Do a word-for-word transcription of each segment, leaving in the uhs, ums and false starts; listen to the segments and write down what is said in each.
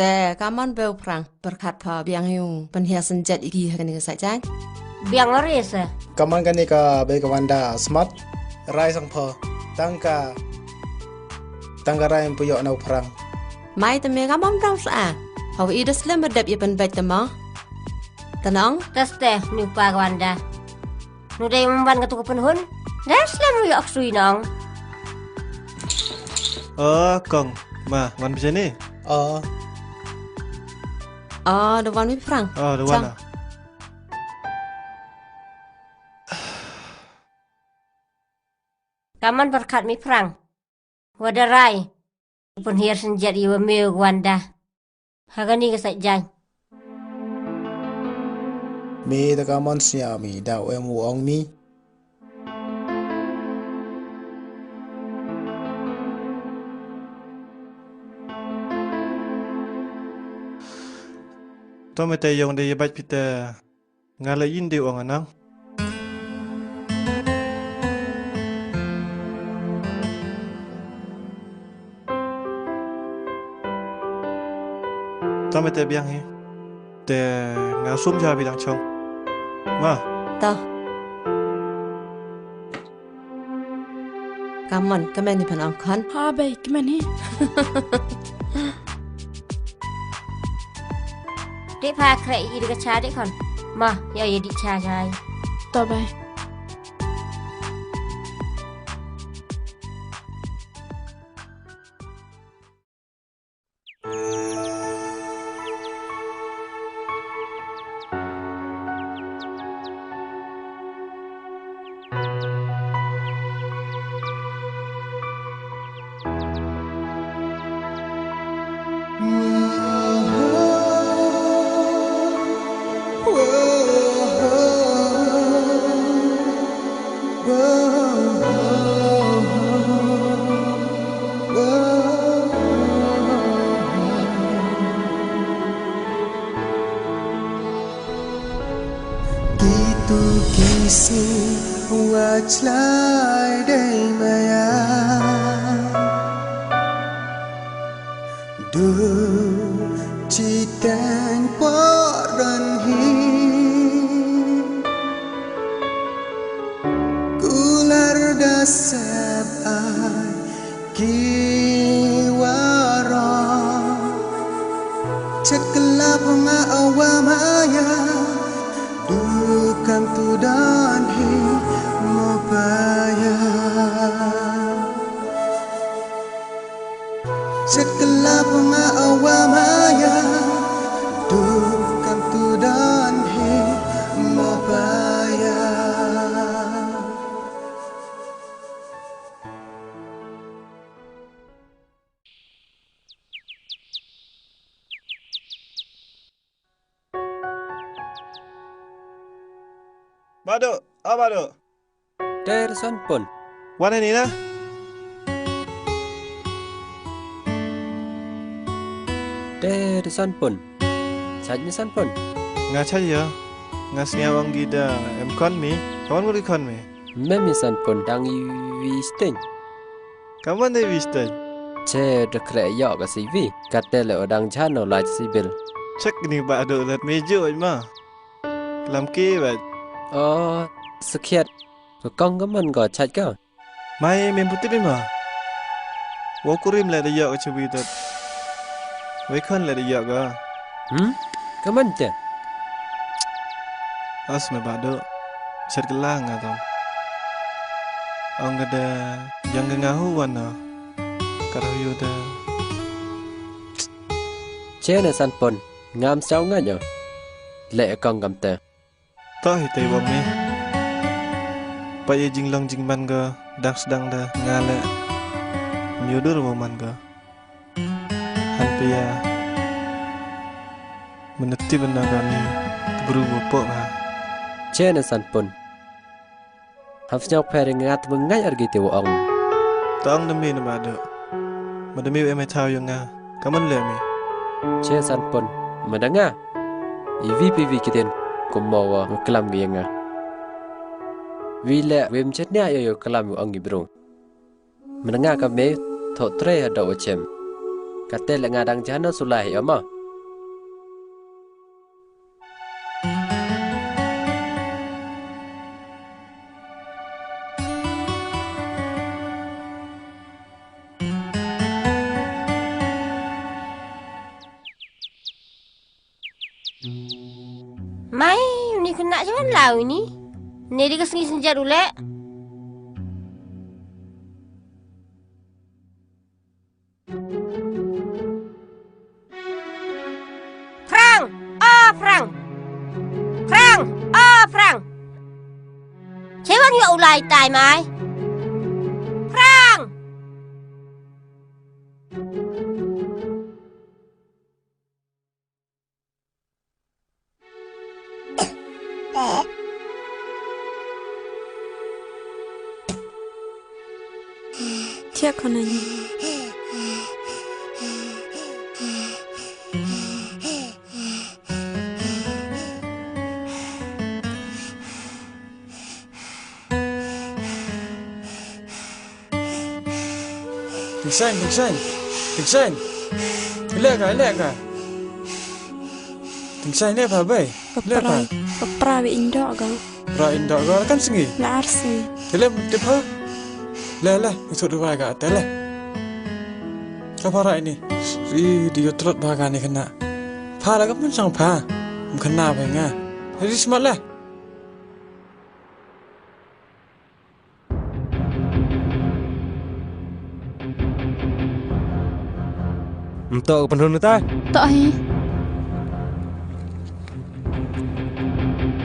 Te, kamon bei u Phrang, pyrkhat pha biang hi u pynhiar synjat i ki ha kani ka sait jaiñ. Biang ore se. Kamon kani ka bei ka Wanda smat, rai sang pha, tang ka, tang ka rai em pu yoh na u Phrang. Mai te me kamon dang sa. Hawa i da slem ba dep ya pynbeit te mo. Te nong? Te ste, ni u pa ka Wanda. Nu dei ym wan katu ka pynhun. Dei slem u yoh ksui nong. Oh, kong. Ma, wan bjani? Oh. Oh, da wan mi Phrang. Oh, da wan. Chang. Ah. Kamon pyrkhat mi Phrang. Wa da rai. Pynhiar synjat i wa me u Wanda. Ha kani ka sait jaiñ. Me da kamon sñiaw mi, da u em u ong mi. To me te yong de ye bait phi te. Nga la yin de ong anang. Tame te biang hi. Te nga sum ja bi dang chong. Ma. Ta. Kamon, kmen ni phan ong khon. Ha bei, kmen ni. Dei pha khreh i da ka cha dei khon. Ma, ya ya di cha chai. To bei. Kitu kisi wa chlai dei maya. Du chiteng por don hi. Kular da sep ai ki waro. Chakla panga awa maya. Du kam tu don hi mo paya. Chakla panga awa maya. Du kam tu don hi mo paya. Badu, ah, Badu. Ter Sanpon. Wan ini na. Ter Sanpon. Chait mi Sanpon. Nga chait ya. Nga sñiaw ong ki da em khon mi. Kawan ko di khon mi. Me mi Sanpon dang i wi steng. Kawan de wi steng. Che da kre yok ka C V. Kate le o dang jano lai sibil. Chek ni Badu let me jo ma. Lam ki bait. Oh, sakhiat. Ka kong ka man ko chait ko. Mai mem puti bima. Wa kurim le da yok ka chawi tot. Wei khon le da yok ka. Hmm? Ka man te? As me Badu. Chat ka la nga tam. Ong ka da yang ka nga hu wan na. Ka da yu da. Che na Sanpon. Ngam saw nga nyo. Le kong kam te. Toh hi te wang mi. Pa ye jinglong jingman ko, dak sdang da nga le. Myu dur wa man ko. Han pia. Meneti benda ko ni, bru wa pok ha. Che na Sanpon. Ham sñiaw pher nga tbyngai ar ki te wa ong. Tang da mi na Badu. Ma da mi em e thaw yong nga. Kaman le mi. Che Sanpon. Ma da nga. I V P V ki den. Ko mo wa klam ki nga. Wi le wem chet nia yo yo klam ong i bro. Ma da nga ka me tho tre ha da o chem. Kate le nga dang jana sulai yo ma. Na chiwan lau ini. Neri ka sngi snjat u le. Prang! O Prang! Prang! O Prang! Chiwan yoh u lai tai mai. Prang! Thiah khon ani. Tingsain, Tingsain, Tingsain. Leh ka, leh ka. Tingsain, leh pha bei. Leh pha. Papra, papra be indo ka. Ra indo ka kan sngi. La ar sngi. Te leh tip pha. Leh, leh, itu dua ka te leh. Ka pha ra ini. Ri di yotlot ba ka ni kena. Pha la ka mun sang pha. Mkena ba nga. Ri smat leh. Mtoh ka pynhun ta? Toh hi.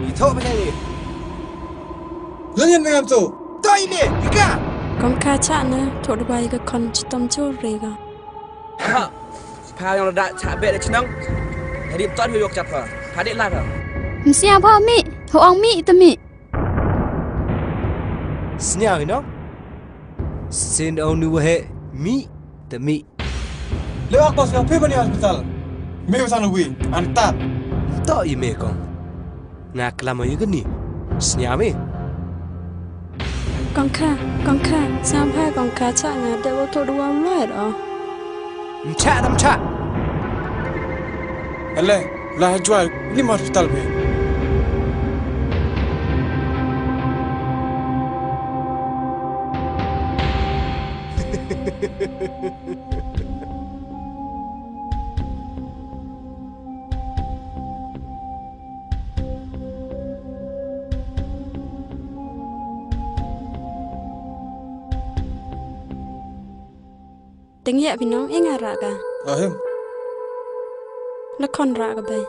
I thoh ba ni. Lyngen me ngam tu. Toh i me, i ka. Kong ka cha na, thoh dua i ka khon chitom chur re ka. Ha. Pha yong la da cha be da chnong. Hadi mtoh hu yok chat pha. Pha de la pha. Msia pha mi, ho ong mi ta mi. Sñiaw i nong? Sien ong ni wa he mih, te mih. Le wa kos ka phi bani hospital. Me wa san wi, an tat. Toh i me kong. Nga klam i kani. Sñiaw me. Kong kha, kong kha, sñiaw bha kong kha cha nga de wa thoh dua mlai o. Mcha da mcha. Ele, la ha jwai, ni mar hospital be. Teng ya binong, e nga rah ka. Ahem. La khon rah ka bai.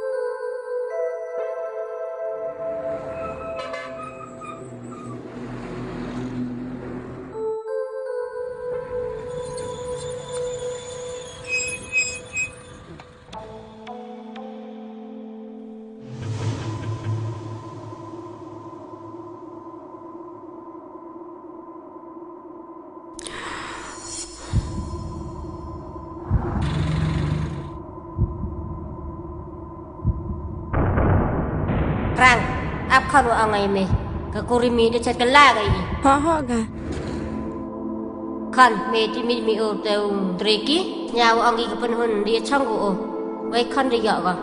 Rang, ap khon wa ong ai me. Ka kuri mi da chat ka la ka i. Ho ho ka. Khon me ti mi mi o te u treki. Nya wa ong i ka pynhun di chong ko o. Wei khon di yo ko.